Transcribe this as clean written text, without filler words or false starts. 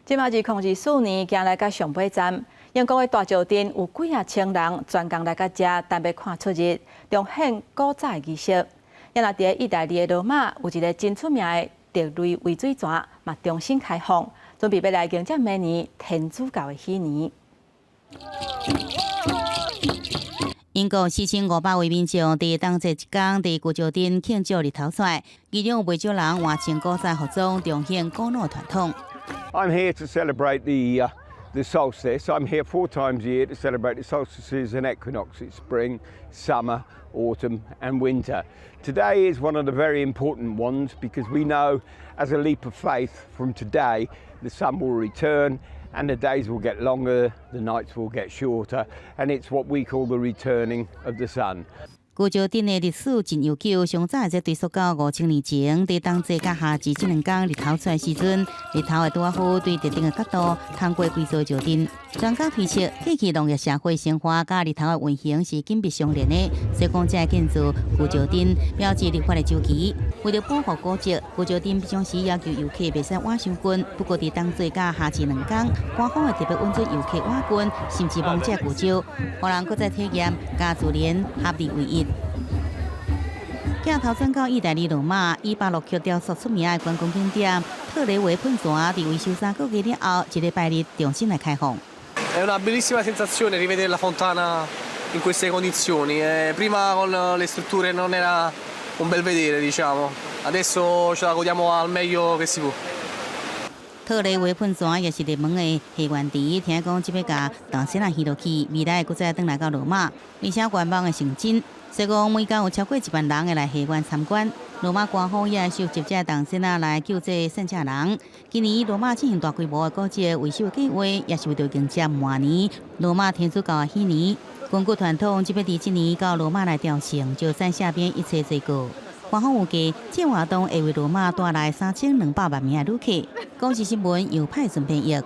這馬2024年行來到上尾站，英國的大石陣有幾仔千人專工來到遮，等欲看出日，重現古早的儀式。也若佇意大利的羅馬，有一个真出名的特雷維水泉，嘛重新開放，準備欲來迎接明年天主教的禧年。英國4500位民眾佇冬節一工佇舊石陣慶祝日頭出來，其中有袂少人換穿古早服裝，重現古老傳統。 I'm here to celebrate the solstice. I'm here four times a year to celebrate the solstices and equinoxes: spring, summer, autumn, and winter. Today is one of the very important ones because we know, as a leap of faith, from today the sun will return and the days will get longer, the nights will get shorter, and it's what we call the returning of the sun. 舊石陣的歷史真悠久，上早會追溯到5000年前，佇冬季佮夏季這兩工日頭出來時陣，日頭會拄仔好對特定的角度通過規座石陣。專家推測，過去農業社會生活佮日頭的運行是緊密相連的，所以講這个建築舊石陣標誌曆法的週期。為著保護古蹟，舊石陣平常時要求遊客袂使倚傷近。不過佇冬季佮夏季兩工，官方會特別允准遊客倚近，甚至摸這舊石，予人閣再體驗佮自然合二為一。鏡頭轉到意大利羅馬，以巴洛克雕塑出名的觀光景點特雷維噴泉，佇維修3個月了後，這禮拜日重新來開放。 È una bellissima sensazione rivedere la fontana in queste condizioni. Prima con le strutture non era un bel vedere, diciamo. Adesso ce la godiamo al meglio che si può. 特雷維噴泉也是熱門的戲園池，聽講這欲共銅線仔魚落去，未來閣再轉來到羅馬，而且願望會成真。所以講每工有超過1萬人會來戲園參觀。羅馬官方也收集這銅線仔來救濟散赤人。今年羅馬進行大規模的古蹟維修計劃，也是為著迎接明年羅馬天主教的禧年。根據傳統，這欲佇這年到羅馬來朝聖，就省赦免一切罪過。官方預計，這活動會為羅馬帶來3200萬名的旅客。公視新聞由派順編譯。